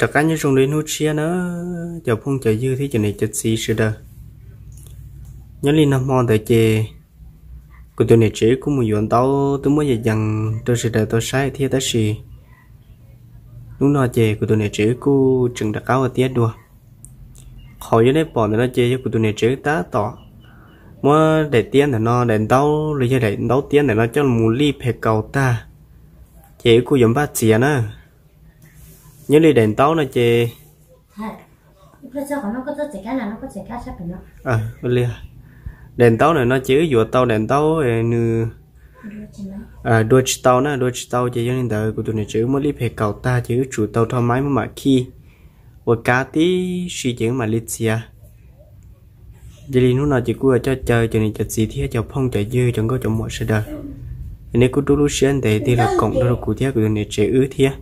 Rov qab nyob zoo li hnub tshiab na, cov phooj cov ywg thiab cov niam cov txiv sawv daws. Nyob li nag hmo ntawd ces kuv tus niam tsev wb kuj mus yuav ntaub twb muab yees yees rau sawv daws tau saib thiab tab sis hnub no ces kuv tus niam tsev wb kuj tseem rov qab ua tiab dua. Qhov yog nej pom ntawm no ces yog kuv tus niam tsev wb tab tom muab daim tiab ntawm no, daim ntaub los yog daim ntaub tiab ntawm no coj los lij phem kaus tag, ces wb kuj yuav npaj txiav na. Nyob li daim ntaub no ces, daim ntaub ntawm no ces wb yuav tau daim ntaub nws dua tsis tau na, dua tsis tau ces yog li ntawd kuv tus niam tsev wb muab lij phem kaus tag ces wb tsum tau rho maib muab mam khij ua kab tib si ces wb mam li txiav. Yog li hnub no ces kuj yuav coj caw cov niam cov txiv thiab cov phooj cov ywg cov nkauj cov muam sawv daws, es nej kuj rub lub siab ntev tig los koom nrog rau kuv thiab kuv tus niam tsev wb thiab.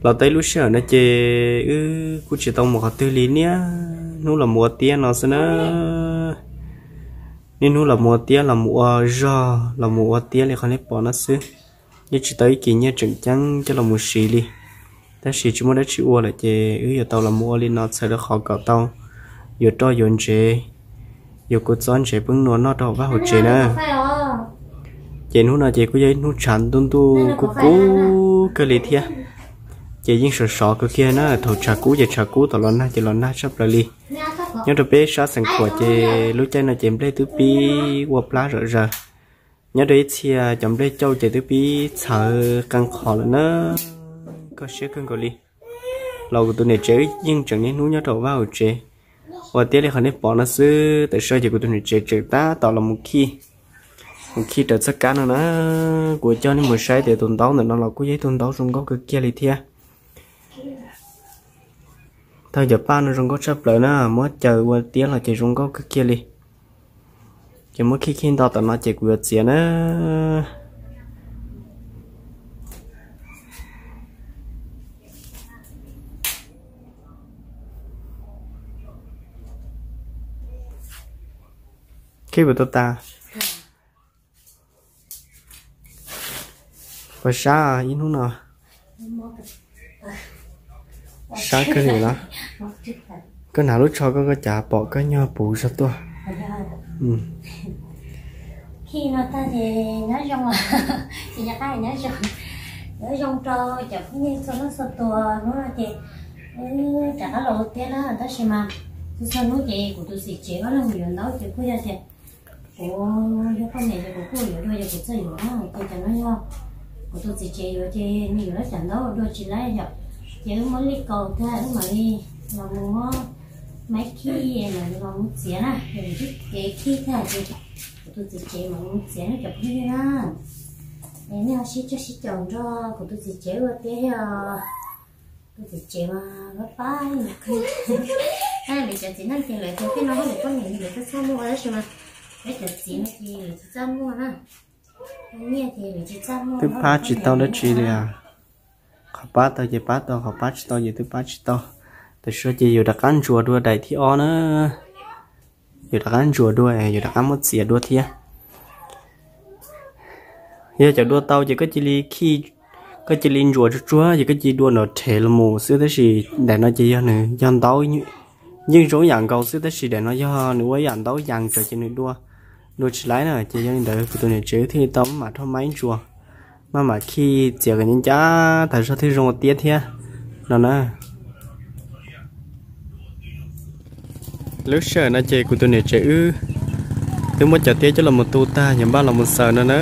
Los tau ib lub sij hawm no ces wb kuj tsis tau mus qhov twg li, niaj hnub los mus ua tiab no xwb na. Niaj hnub los mus ua tiab, los mus ua zog, los mus ua tiab li qhov nej pom no xwb. Yeej tsis tau ib kis nyiaj tseem ceeb coj los mus siv li. Tab sis tsis muaj dab tsi ua lawm ces wb yuav tau los mus ua li no txhawm rau qhov kom tau yuav roj yuav ntsev, yuav kua txob ntsev peb nua noj rau hauv vaj hauv tsev na. Ces hnub no ces kuj yog ib hnub tshav ntuj ntuj kub kub kawg li thiab. Ces yeej sov sov kawg kiag na, thaum tshav kub ces tshav kub, thaum los nag ces los nag tshaj plaws li. Nyob rau peb sab Xeev Khuam ces lub caij no ces nplej twb pib ua plab zom zaws. Nyob rau ib txhia cov nplej cauj ces twb pib txhawv qee qhov lawm na. Koj siab kawg nkaus li. Los kuv tus niam tsev wb yeej tseem niaj hnub nyob rau vaj hauv tsev ua tiab li qhov nej pom no xwb. Tam sim no ces kuv tus niam tsev tseem tab tom los mus khij, mus khij raws txoj kab no na. Kuv coj nej mus saib tias tus ntaub ntawm no los kuj yog ib tug ntaub zoo nkauj kawg kiag li thiab. Tag cov paj no zoo nkauj tshaj plaws na, muab caws ua tiab los ces zoo nkauj kawg kiag li. Ces muab khij khij nto tom no ces kuv yuav txiav na. Khij puas tau tas? Puas sab ib hnub no? Sab kawg li los? Koj hnav lub tsho koj, koj cas pom koj nyuag puv zog tuaj? Khij no tag ces nyob zoo, ces nyob qab nyob zoo, nyob zoo rau cov phooj ywg txhua leej txhua tus. Hnub no ces rov qab los ua tiab na, tab sis mas txhua txhua hnub ces kuv tus txiv tsev ob leeg mus yuav ntaub ces kuj yog tias kuv yog poj niam ces kuv kuj yuav dua, yog kuv txawj yuav na, ces cov no yog kuv tus txiv tsev yuav ces nws yuav lawv cov ntaub dua tsis laib yom. Ces wb muab lij kaus tag wb mam li los mus muab maib khij mam li los mus txiav na, ces wb kev khij tag ces kuv tus txiv tsev mam li mus txiav na cov phooj ywg na. Es nej ho sib tsaug sib caum nrog kuv tus txiv tsev ua tiab thiab os. Tus txiv tsev mas pab pab, lwm cov txiv neej ces lawv tias tej no lawv poj niam lawv txaj txaj muag, tab sis mas peb cov txiv no ces lwm tsis txaj muag na. Nyiaj ces lwm tsis txaj muag. Twb pab tsis tau dab tsi li as. Qhov pab tau ces pab tau, qhov pab tsis tau ces twb pab tsis tau. Tam sim no ces yuav rov qab ntsuas dua daim thib ob na. Yuav rov qab ntsuas dua, yuav rov qab muab txiav dua thiab. Yog cov dua tau ces koj cia li khij, koj cia li ntsuas tsuag tsuag ces koj cia li dua nrov rhev los mus xwb, tab sis daim no ces yog nws yog ntaub yeej zoo yam nkaus xwb, tab sis daim no yog nws ua yam ntaub yees tsawv ces nws dua, dua tsis laib na. Ces yog li ntawd kuv tus niam tsev thiaj li tau maj mam rho maib ntsuas, maj mam khij txiav kom ncaj ncaj tas zog thiaj zoo ua tiab thiab no na. Lub sij hawm no ces kuv tus niam tsev wb twb muab cov tiab coj los mus tu tag, yuav npaj los mus xaws no na.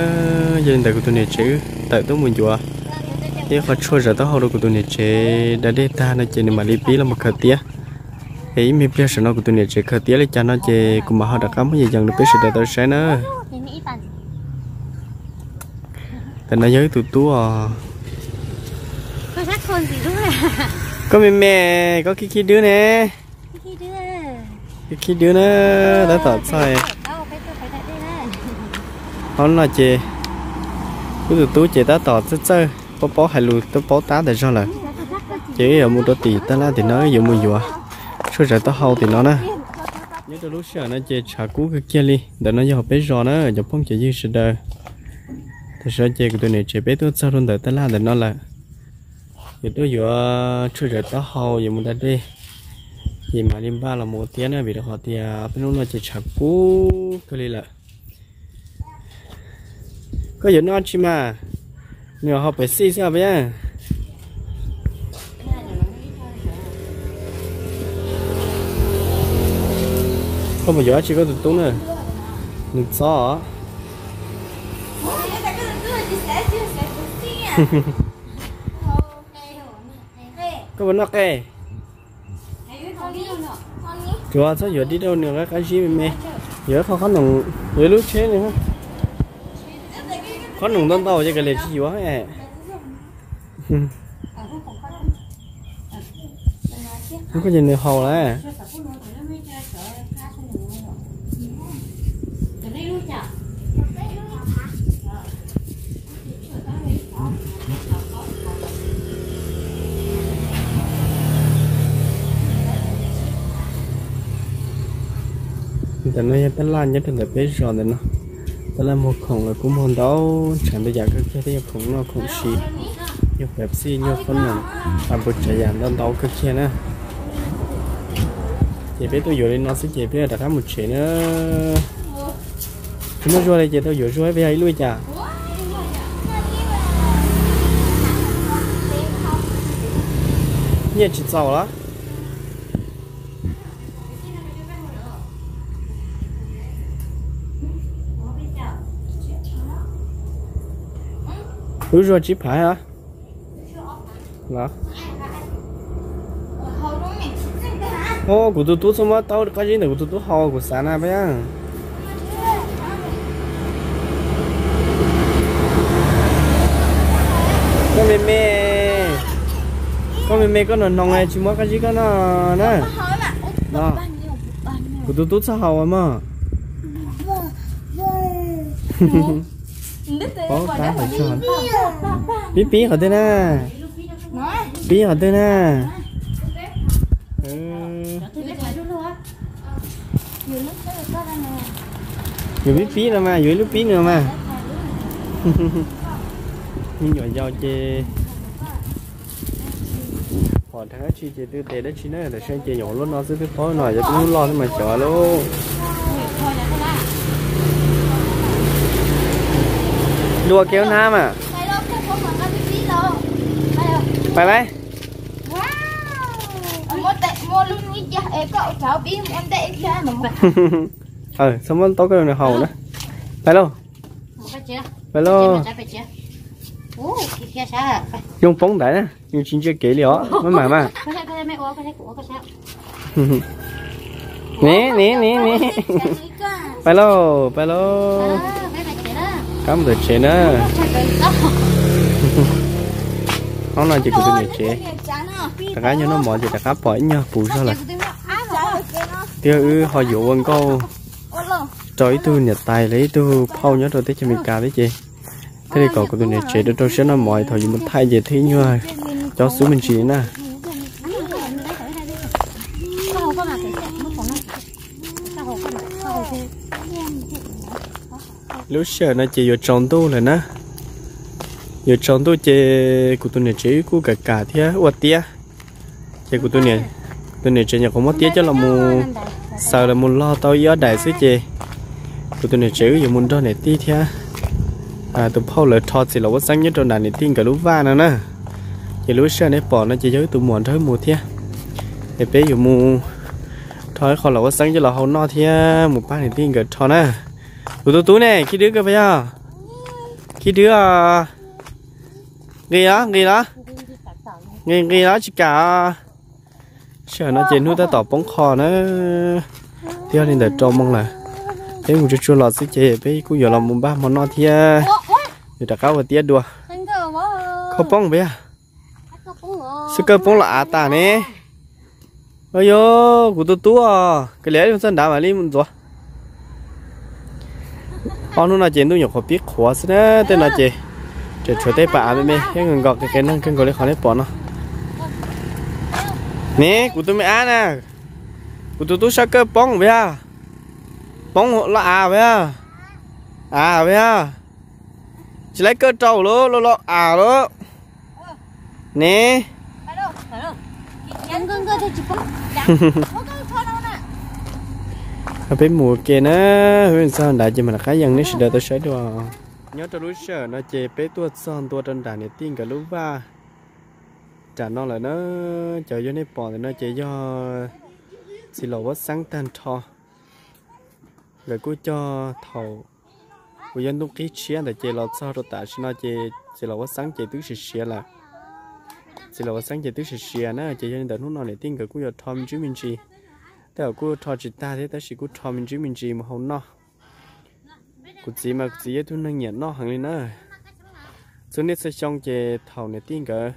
Yog li ntawd kuv tus niam tsev wb tawm tuaj mus yuav ib qho tshuaj zawv taub hau rau kuv tus niam tsev da dej tag no ces nws mam li pib los mus khaws tiab. Es ib me pliag saum no kuv tus niam tsev khaws tiab li cas no ces kuv mam ho rov qab muab yees yees rau peb sawv daws tau saib na. Tam no yog wb tus tub os. Koj me me, koj khib khib dwb ne. Khib khib dwb na, tab tom txog. Hov no ces wb tus tub ces tab tom txawj txawj paub paub hais lus, twb paub tab tas zog lawm. Ces wb yuav mus rau tim taj laj tim no, wb yuav mus yuav tshuaj zawv taub hau tim no na. Nyob rau lub sij hawm no ces tshav kub kawg kiag li. Ntawm no yog hauv peb zos na cov phooj cov ywg sawv daws. Tam sim no ces kuv tus niam tsev peb tuaj txog rau ntawm taj laj ntawm no lawm. Yuav tuaj yuav tshuaj zawv taub hau yuav mus da dej, ces mam li npaj los mus ua tiab na, vim rau qhov tias peb hnub no ces tshav kub kawg li lawm. Koj yuav noj tsi mas? Nws hau Pepsi xwb os Paj Yeeb. Koj mus yuav dab tsi koj tus tub na? Nws txob os. Koj puas noj qe? Tsuav txhob yuav dib rau nws, qab zib me me. Yuav ib qho qhob noom, yuav ib lub tsheb nws. Qhob noom ntau ntau ces kav liam tsis yuav. Koj ces nws haus lawm. Ntawm no yog tab laj nyob rau ntawm peb zos ntawm no. Tab laj muag khoom los kuj muag ntau tsav ntau yam kawg kiag, thiab yog khoom noj khoom siv, nyuag Pepsi, nyuag qhob noom, a npus tsav yam ntau ntau kawg kiag na. Ces peb tuaj yuav li no xwb ces peb rov qab mus tsev na. Tsis muaj zuag li ces tau yuav zuag peb yog ib lub cas. Nyiaj tsis txaus los? Lub zuag tsib phav os. Kuv tus tub txhob muab taub qab zib ntawm kuv tus tub haus kuv xav na Paj Yeeb. Koj me me, koj me me koj noog noog tsis muab qab zib koj noj na. Kuv tus tub txhob haus mog. Paub tab hais tso. Pib pib qhov twg na? Pib qhov twg na? Yuav pib pib no mas, yuav ib lub pib no mas. Me nyuam yaus ces pom dab tsi ces twb tes dab tsi na, tam sim ces nyuam lub no xwb twb paub no, yog twb lub loj xwb mas cov lub. Dua kev hnab mas. Pais lawm. Txhob muab taub koj rau nws haus na. Pais lauj. Pais lauj. Zoo poob ntaiv na, nws tsis ntsia kev li os, maj mam mas. Ne ne ne ne. Pais lauj, pais lauj. Rov qab mus tom tsev na. Hnub no ces kuv tus niam tsev rov qab nyob noj mov ces rov qab pom ib nyuag puv zog lawm. Thiab wb ho yuav ua nkauj rau ib tug niam tais los ib tug phauj nyob rau teb chaws Amelikas thiab ces thiaj li kom kuv tus niam tsev rau rau siab noj mov, thaum yus mus thaij ces thiaj nyuag cob xub me ntsis na. Lub sij hawm no ces yuav tsaus ntuj lawm na. Yuav tsaus ntuj ces kuv tus niam tsev wb kuj kam kam thiab ua tiab. Ces kuv tus niam tsev nyuam qhuav muab tiab coj los mus xaws los mus log tau ib ob daim xwb ces kuv tus niam tsev wb yuav mus nrog niam tij thiab tus phauj lawv rho txiv los ua xeeb nyob rau nram niam tij nkawd lub vaj no na. Ces lub sij hawm nej pom no ces yog wb tus muam nrog wb mus thiab. Es peb yuav mus rho ib qho los ua xeeb coj los hau noj thiab mus pab niam tij nkawd rho na. Kuv tus tub ne, khib dwb koj puas yog? Khib dwb os. Nqis los, nqis los. Nqis nqis los tsis kam os. Sij hawm no ces hnub tab tom poob qho na. Twb yog li ntawm rau moo lawm. Peb mus tsuag tsuag los xwb ces peb kuj yuav los mus npaj hmo noj thiab. Yuav rov qab ua tiab dua. Khaub poob puas yog? Xwb kawg poob los av tas ne. Yog kuv tus tub os, kawg liam txoj nrad mam li mus ntxuav. Ob hnub no ces ntuj nyuam qhuav pib qhuav xwb na, tej no ces tseem tshuav tej pas av me me thiab nkaus qis qis neeg kawg nkaus li qhov nej pom no. Ne kuv tus me ab na, kuv tus tub sab kawg poob puas yog? Poob los av puas yog? Av puas yog? Tsis laib kawg rau lawm, los los av lawm. Ne, peb mus ua ke na, peb txog nrad ces mam rov qab yees nej sawv daws tau saib dua. Nyob rau lub sij hawm no ces peb tuaj txog ntua rau nram niam tij nkawd lub vaj nram no lawm na. Cov yog nej pom ntawm no ces yog txiv laus Huab Xeeb tag nrho. Nkawd kuj cog thaum uas yog ntuj qib tshiab ntawd ces los txog rau tam sim no ces txiv laus Huab Xeeb ces twb siav siav lawm. Txiv laus Huab Xeeb ces twb siav siav na, ces yog li ntawd hnub no niam tij nkawd kuj yuav rho me ntsis me ntsis. Tej zaum kuj rho tsis tag thiab tab sis kuj rho me ntsis me ntsis mus hau noj. Kuv txiv mas kuv txiv yog tug neeg nyiam noj heev li na. Txhua niaj txhua xyoo ces thaum niam tij nkawd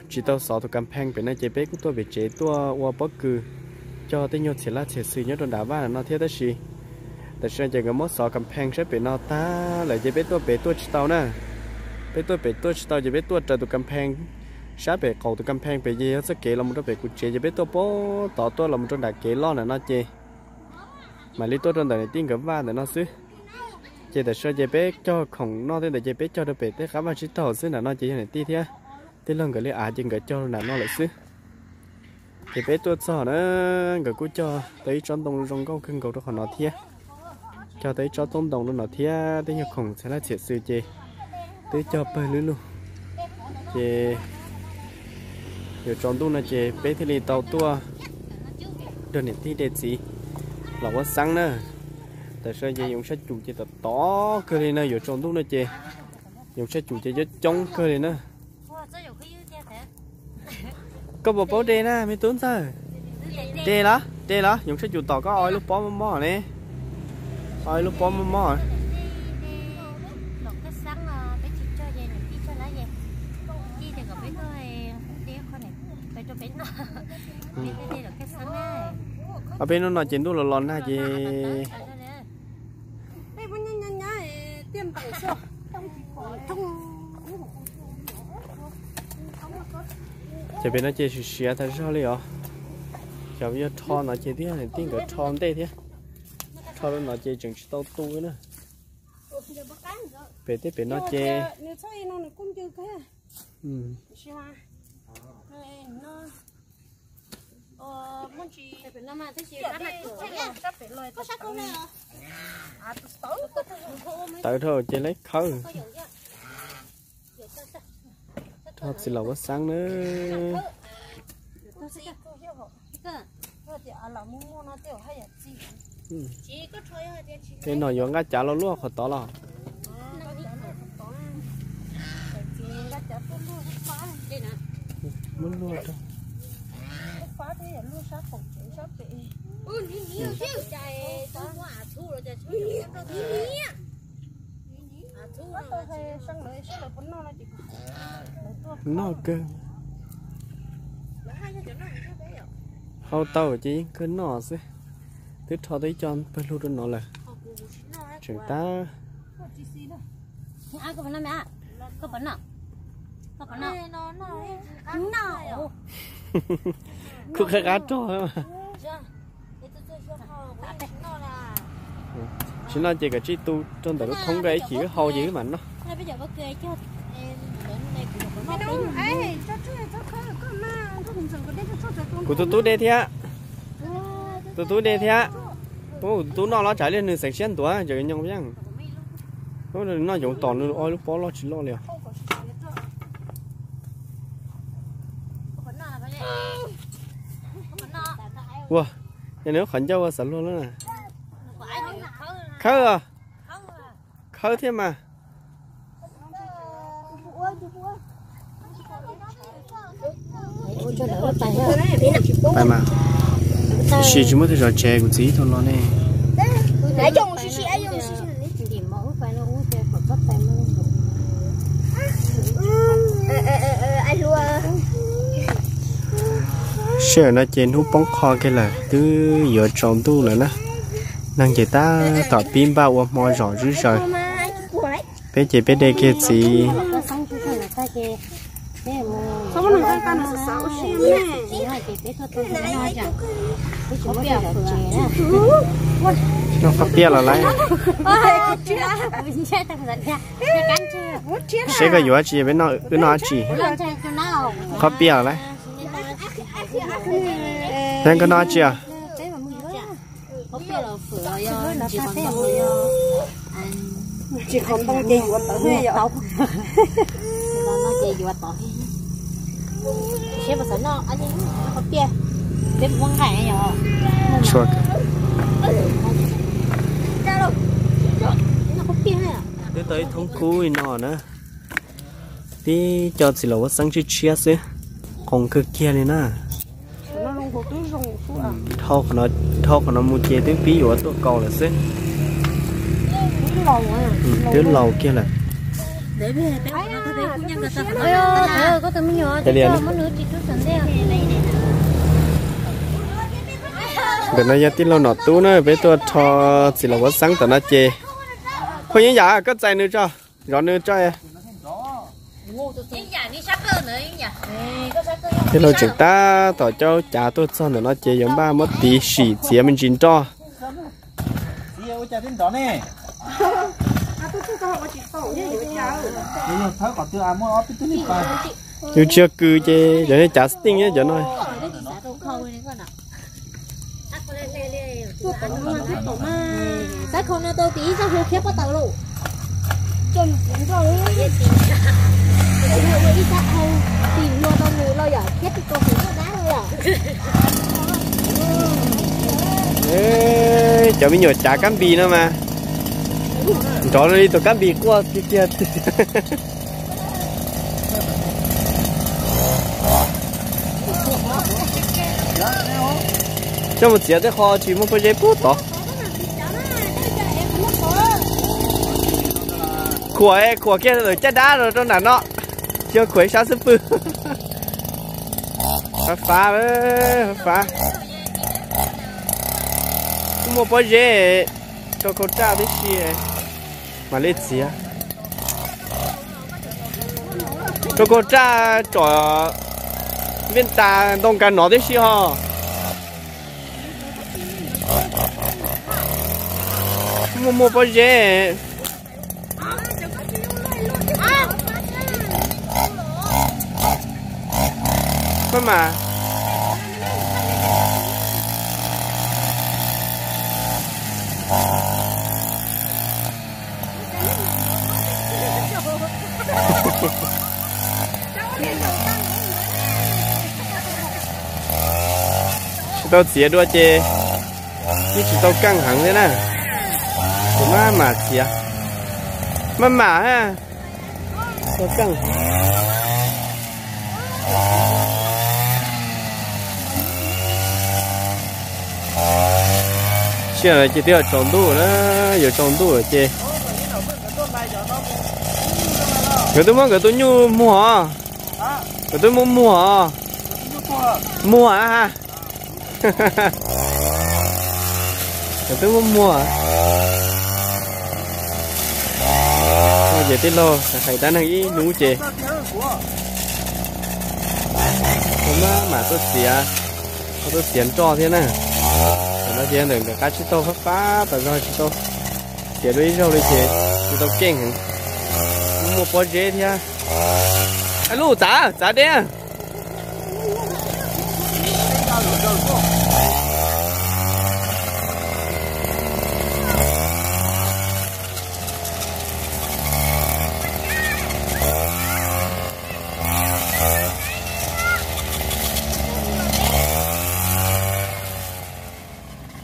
tsis tau xov tus kas pheej pem no ces peb kuj tuaj pem tsev tuaj ua pob kws cog tej nyuag txhiam laj txhiam xwm nyob rau nram vaj no thiab tab sis tam sim no ces nkawd muab xov kas pheej sab pem no tag lawm ces peb tuaj pem tuaj tsis tau na. Peb tuaj pem tuaj tsis tau ces peb tuaj raws tus kas pheej sab pem qaum tus kas pheej pem ces yog txoj kev los mus rau pem kuv tsev ces peb tuaj pem tod tuaj los mus rau nram kev loj ntawm no ces mam li tuaj rau ntawm niam tij nkawd vaj ntawm no xwb. Ces tam sim no ces peb cog khoom noj tej ntawd ces peb cog rau pem tej qab vaj tsib taug xwb, nram no ces yog niam tij thiab tij laug nkawd li av ces nkawd cog rau nram no lawm xwb. Ces peb tuaj txog na, nkawd kuj cog tau ib tsob ntoo zoo nkauj kawg nkaus rau qhov no thiab, cog tau ib tsob toob ntoo rau no thiab tej nyuag khoom txhiam laj txhiam xwm ces twb cog pawg lug lug. Ces yuav tsaus ntuj no ces peb thiaj li tau tuaj nrog niam tij de txiv los ua xeeb na. Tam sim no ces yoov sab cum ces tom tod kawg li na, yuav tsaus ntuj no ces yoov sab cum ces coob coob kawg li na. Koj puas paub de na me tub ntxawg? De los, de los, yoov sab cum tom koj ua ib lub pob mob mob ne. Ua ib lub pob mob mob. Ob peb hnub no ces ntuj los los nag ces ces pem no ces siav siav tag zog li os. Cov yog rho no ces twb yog niam tij nkawd rho ntej thiab. Rho rau no ces tseem tsis tau tu na. Pem tej pem no ces tawv dhau ces lawv khawb. Rho txiv laus ua xeeb na. Tej no yuav nqaij cav los luaj qhov tod los? Muab luaj rau. Noj kawg. Hau tau ces yeej kawg noj xwb. Twb rho tau ib co pawg lug rau no lawm. Tseem tab. Kuj qab qab rog. Tsis noj ces kav tsij tu rau ntawm lub thoob nkaj ib chim wb hau ces wb mam noj. Kuv tus tub de thiab. Tus tub de thiab. Tus tub noj los tsam li nws xeev siab ntuav cov nyoos yeej. Noj yoov tom nws ua lub pob loj tsis loj li os. Ua, yog nws lub qhov ncauj ua xav luag lawm na. Khawb, khawb thiab mas. Pais mas. Tab sis tsis muaj tej zov tsev kuv txiv ib tug los ne. Sij hawm no ces hnub poob qho kiag lawm, twb yuav tsaus ntuj lawm na. Neeg ces tab tom pib npaj ua hmo zom zom zaws. Peb ces peb de kiag txiv. Noj qhov piaj los lawm. Seb koj yuav dab tsi, peb noj, wb noj dab tsi? Qhov piaj lawm. Koj noj dab tsi os? Tshuav. Twb tau ib thoob kub li no na. Tib co txiv laus huab xeeb tshiab tshiab xwb, qoos kawg kiag li na. Dhau qhov no mus ces twb pib yuav tuaj kaus lawm xwb. Twb laus kiag lawm. Ntawm no yog tij laug Nom Tub na, peb tuaj rho txiv laus huab xeeb tom no ces. Phooj ywg, yam koj txais nws tso, zov nws tso. Tij laug tseem tab tom coj cav tuaj txog ntawm no ces yuav npaj muab tiv sim txiav me ntsis nroj. Yus tsis yog kws ces cov cav xteej thiab cov no. Cov me nyuam cav kab npis no mas nrov li tus kab npis quaj tiag tiag. Coj mus txiav tej qho tsis muaj pob zeb puag tod. Khuam, khuam kiag lawm caj dab rau nram no, tsis yog khuam ib sab xwb pw. Fav fav, fav fav. Kuj muaj pob zeb rau khau raj tib si, mam li txiav. Rau khau raj tsom npej tas ntoo kas nov tib si ho. Muaj muaj pob zeb. Maj mam. Tsis tau txiav dua ces yeej tsis tau keej heev thiab na. Kuv maj mam txiav, maj mam ha. Tau keej. Sia ces twb yuav tsaus ntuj na, yuav tsaus ntuj lawm ces. Nkawd twb muab nkawd tus nyuj muag os. Nkawd twb muab muag os. Muag ha. Nkawd twb muab muag. Ces tij laug hais dab neeg ib hnub ces maj mam tuaj txiav, tuaj txiav nroj thiab na. Tam no ces ntawm nkawd qab tsib taug fab fab tas zog tsis tau txiav dua ib zaug li ces tsis tau keej heev. Muaj pob zeb thiab. Lub txav txav deb.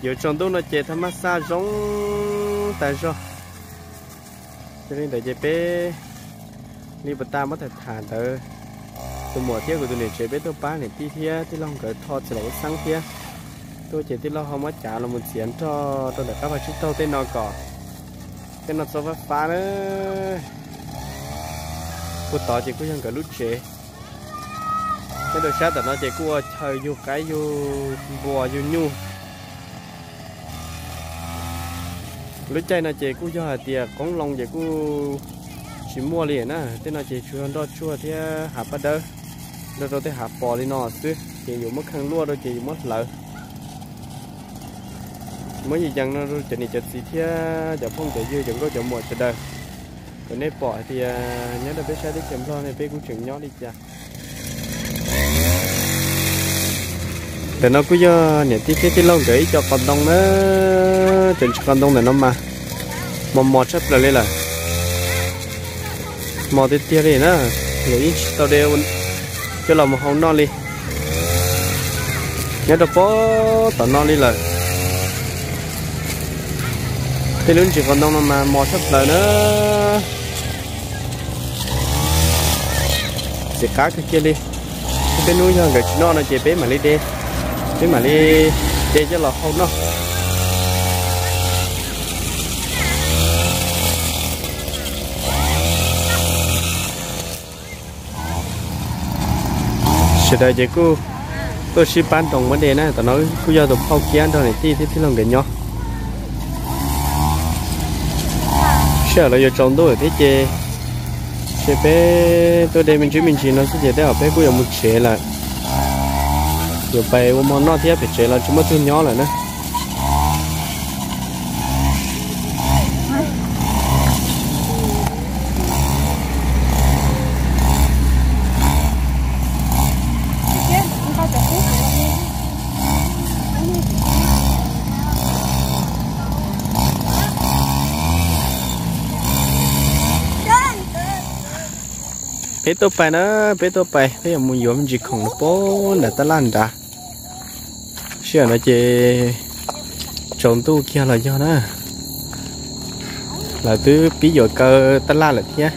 Yuav tsaus ntuj no ces thaj maj xaj zoo tas zog. Yog li ntawd ces peb li puas tas muab tham tham ntawd, tus muam thiab kuv tus niam tsev peb tuaj pab niam tij thiab tij laug nkawd rho txiv laus ua xeeb thiab. Tuaj ces tij laug ho muab cav los mus txiav nroj rau ntawm qab vaj tsib taug tej no kom tej no txhob fab fab na. Puag tod ces kuj yog nkawd lub tsev. Nyob rau sab tom no ces kuj ua chaw yug qaib yug npua yug nyuj. Lub caij no ces kuj yog hais tias qoob loo ces kuj tsis muaj li na, tej no ces tsuas yog nroj tsuag thiab hav paj dawb, nrog rau tej hav pos li no xwb ces yuav muab kheej luaj rau ces yuav muab hlawv. Muab yees yees no rau cov niam cov txiv thiab cov phooj cov ywg cov nkauj cov muam sawv daws kom Nej pom hais tias nyob rau peb sab teb chaws Nplog ne peb kuj tseem nyob li cas. Ntawm no kuj yog niam tij thiab tij laug nkawd ib co qos ntoo na. Tseem tsis qos ntoo ntawm no mas mos mos tshaj plaws li lawm. Mos tiag tiag li na, nkawd yeej tsis tau de coj los mus hau noj li. Nyob rau pob tom no li lawm. Tej lub ntsis qos ntoo no mas mos tshaj plaws na. Txiv qab kawg kiag li. Peb hnub yog nkawd tsis noj no ces peb mam li de, peb mam li de coj los hau noj. Sawv daws ces kuj tuaj sib pab nroo muab de na, tam no kuj yog tus phauj Kiab nrog niam tij thiab tij laug nkawd nyob. Sij hawm los yuav tsaus ntuj lawm thiab ces, ces peb tuaj de me ntsis me ntsis no xwb ces tej zaum peb kuj yuav mus tsev lawm. Yuav pais ua hmo noj thiab pem tsev los tsis muaj tug nyob lawm na. Peb tuaj pais na, peb tuaj pais, peb yuav mus yuav me ntsis khoom no pab nram tab laj nrad. Sij hawm no ces tsaus ntuj kiag los yog na, lawv twb pib yuav kaw tab laj lawm thiab.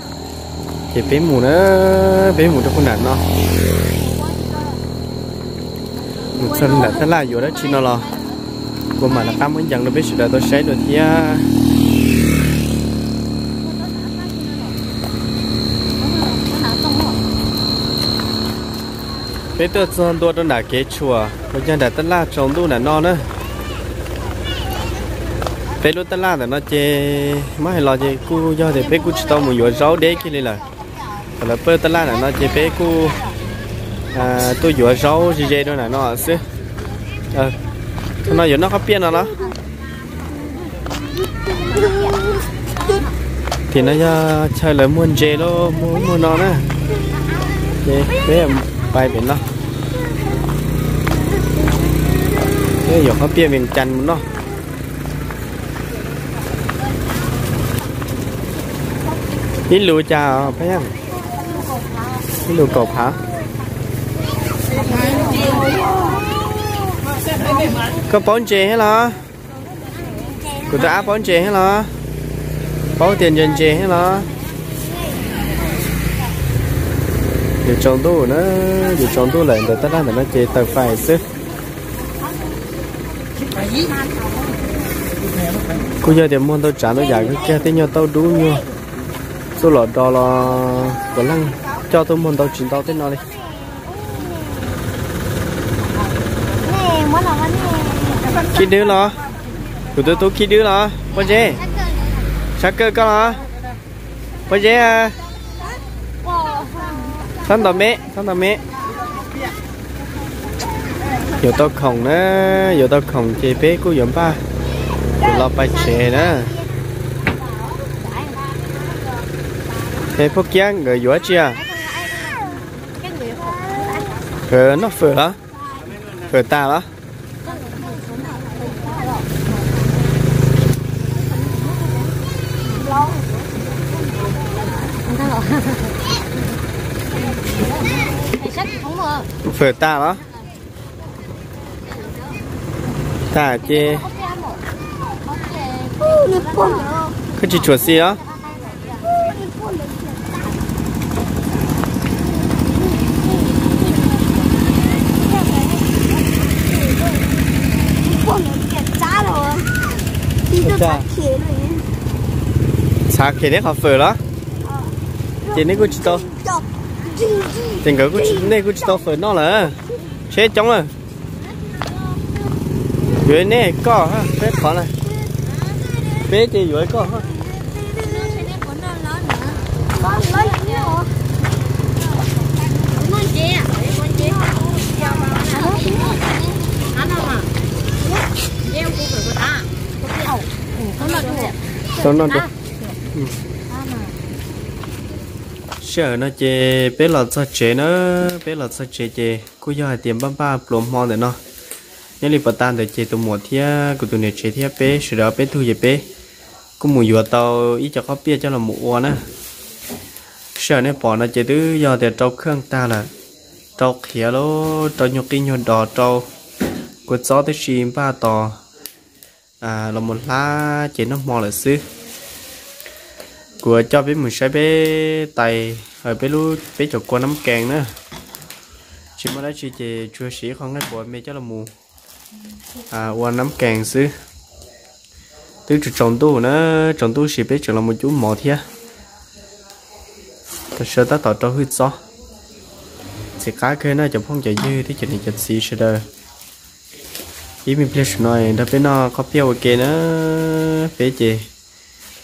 Ces peb mus na, peb mus rau puag nram no, mus txog nram tab laj yuav dab tsi no los kuv mam rov qab muab ncees rau peb sawv daws tau saib dua thiab. Peb tuaj txog ntua rau nram kev tshuam uas yog nram tab laj tsaus ntuj nram no na. Peb lub tab laj ntawm no ces muab hais los ces kuj yog tias peb kuj tsis tau mus yuav zaub deb kiag li lawm. Thaum lawv pawj tab laj ntawm no ces peb kuj tuaj yuav zaub ze ze rau nram no xwb. Thaum no yuav noj qhob piaj no los. Tim no yog chaw lawv muag ntses los muag ub muag no na. Ces peb pais pem no, peb yuav qhob piaj Vias Cas mus noj. Ib lus cas os Phaj Yaj? Ib lus kaum phav. Koj paub ntses thiab los? Kuv tus ab paub ntses thiab los? Paub tias ntses ntses thiab los? Yuav tsaus ntuj na, yuav tsaus ntuj lawm, ntawm tab laj ntawm no ces taws fais xwb. Kuj yog tias muag ntau tsav ntau yam kawg kiag, tej nyuag tauj dub nyuag txuj lom do los puav leej coj tuaj muag ntau tsis ntau tej no li. Khib Dwb los? Kuv tus tub Khib Dwb los? Pob Zeb, Sab Kawj koj los? Pob Zeb, txhob ntaus me, txhob ntaus me. Yuav tau khoom na, yuav tau khoom ces peb kuj yuav npaj, yuav los pais tsev na. Es Phaj Kiab nkawd yuav dab tsi? Noj fawm los? Fawm tas los? Fawm tas los? Tas ces koj tsis tshua xis los? Txhav khem neb qhov fawm los? Ces neb kuj tsis tau, ces nkawd, nej kuj tsis tau fawm noj lawm. Tsheb coob lawm. Yuav nej koj, peb qhov na, peb ces yuav koj. Tau noj rau. Sij hawm no ces peb los txog tsev na, peb los txog tsev ces kuj yog hais tias npaj npaj pluas hmo ntawm no. Nyob li puag ta ntawd ces tus muam thiab kuv tus niam tsev thiab peb sawv daws peb tug ces peb kuj mus yuav tau ib co qhob piaj coj los mus ua na. Sij hawm nej pom no ces twb yog tias rau kheej tag lawm, rau qhiav lawm, rau nyuag qij nyuag dos, rau kua txob tib si npaj tos los mus hlab ces noj hmo lawm xwb. Kuv coj peb mus saib peb tais, peb lub, peb cov kua nab kees na. Tsis muaj dab tsi ces tsuas siv ib qho nqaij npuas me coj los mus ua nab kees xwb. Twb tsaus ntuj na, tsaus ntuj ces peb tseem los mus cub mov thiab. Tam sim no tab tom rau hwj txob. Ntxim qab kawg na cov phooj cov ywg thiab cov niam cov txiv sawv daws. Ib me pliag saum no nrog peb noj qhob piaj ua ke na. Peb ces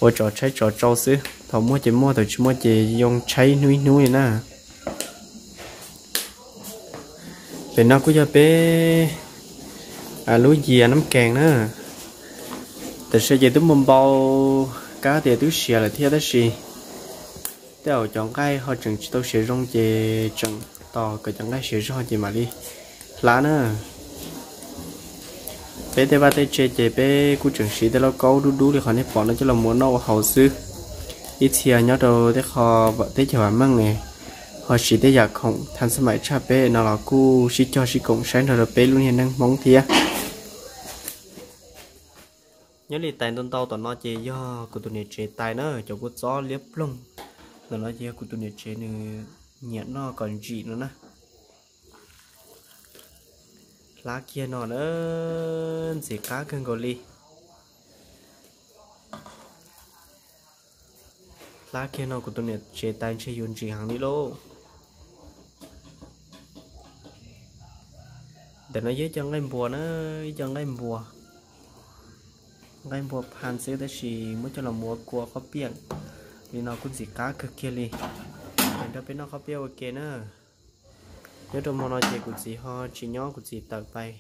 ua tsov tshaib tsov tsau xwb, thaum muaj ces muaj, thaum tsis muaj ces yoo tshaib ib hnub ib hnub li na. Pem no kuj yog peb lub yias nab kees na. Tam sim no ces twb muaj npau, kab tias twb siav lawm thiab tab sis tej zaum cov nqaij ho tseem tsis tau siav zoo ces tseem tos kom cov nqaij siav zog ces mam li hlab na. Peb tej vaj tej tse ces peb kuj tseem siv tej lauj kaub dub dub li qhov nej pom no coj los ua noj ua haus xwb. Ib txhia nyob rau tej qho teb chaws vam meej ho siv tej yam khoom thas xab maim tshaj peb no los kuj sib cog sib koom saib nrog rau peb lub niag neej Hmoob thiab. Nyob li tais ntau ntau tom no ces yog kuv tus niam tsev tais na, cov kua txob liab ploog. Ntawm no ces yog kuv tus niam tsev nws nyiam noj kom ntsim no na. Hlab kiag no na, ntxim qab kawg nkaus li. Hlab kiag no kuv tus niam tsev tais ntshe yuav ntsim heev li lauj. Ntawm no yog ib co nqaij npua na, ib co nqaij npua, nqaij npua phan xwb tab sis muab coj los ua kua qhob piaj li no kuj ntxim qab kawg kiag li. Nrog peb noj qhob piaj ua ke na. Nyob rau hmo no ces kuv txiv ho tsis nyob, kuv txiv tawm pais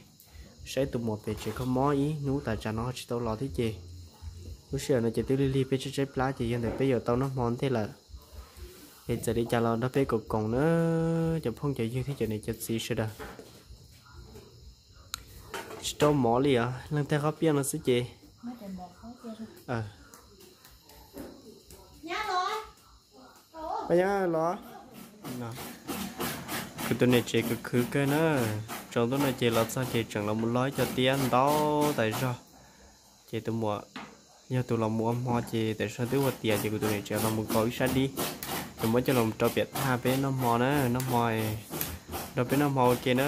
saib tus muam pem tsev kho mob ib hnub tas tsam no ho tsis tau los thiab ces lub sij hawm no ces twb lig lig peb tshaib tshaib plab ces yog ntawm peb yuav tau noj hmo ntej lawm. Es txawm li cas los nrog peb koom koom na, cov phooj cov ywg thiab cov niam cov txiv sawv daws. Tsis rau mov li os, leej tag qhob piaj no xwb ces. Pab Yab los, kuv tus niam tsev khwv khwv kawg na. Tsaus ntuj no ces los txog ces tseem los mus log ib co tiab ntau tas zog. Ces tus muam yog tus los mus ua hmo ces tam sim no twb ua tiav ces kuv tus niam tsev los mus kaus ib sab dib, ces muab coj los rau pem thaj peb noj hmo na, noj hmo, nrog peb noj hmo ua ke na,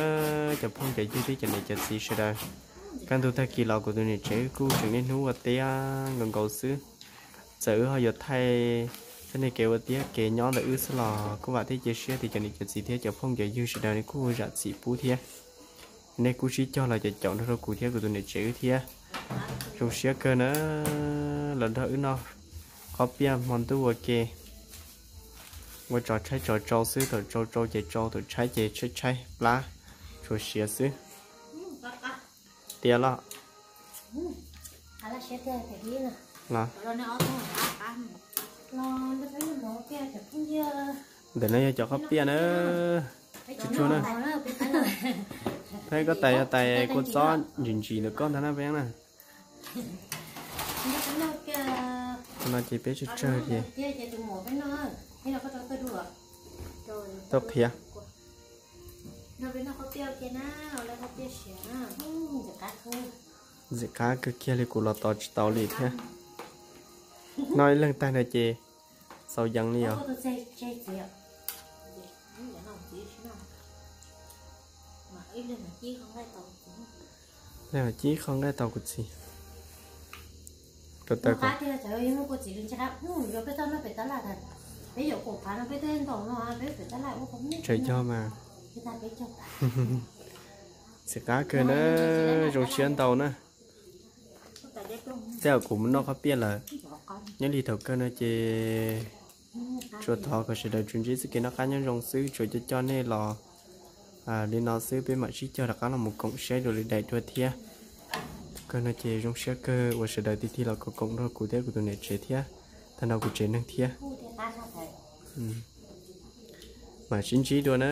cov phooj cov ywg thiab cov niam cov txiv sawv daws. Kaj ntug tag kis los kuv tus niam tsev kuj tseem niaj hnub ua tiab nkaus nkaus xwb. Txawm wb ho yuav thaij txoj niag kev ua tiab kev nyob ntawm wb xwb los kuj vam thiab cia siab tias cov niam cov txiv thiab cov phooj cov ywg sawv daws nej kuj zam txim pub thiab. Nej kuj sib cog los caum caum nrog rau kuv thiab kuv tus niam tsev wb thiab. Zoo siab kawg na, los nrog wb noj qhob piaj hmo ntuj ua ke, ua tsov tshaib tsov tsau xwb, thaum tsau tsau ces tsau, thaum tshaib ces tshaib tshaib plab, tshuav siav xwb. Tiav los, los. Ntawm no yog cov qhob piaj na, tsuag tsuag na. Peb koj tais yog tais kua txob ntsim ntsim ntawm koj ntag na peb na. No ces peb tsawg tsawg ces tau qhiav. Ntxim qab kawg kiag li, kuv los tos tsis tau li thiab. Noj ib leeg tag no ces xaus yees li os. Leej mam cib qho nqaij tau kuv txiv rau taw kom tsaws yog mas. Ntxim qab kawg na, zoo siab ntau na. Tej zaum kuv mus noj qhob piaj lawm, nyob li thaum kawg no ces tsuas thov kom sawv daws tsuas ntsib txoj kev noj qab nyob zoo xwb, tsuas coj coj nej los li no xwb, peb mam sib cog rov qab los mus koom saib dua li daim dua thiab. Thaum kawg no ces zoo siab kawg uas sawv daws tig tig los koom koom nrog kuv thiab kuv tus niam tsev thiab, tag nrho kuv tsev neeg thiab. Mam sib ntsib dua na.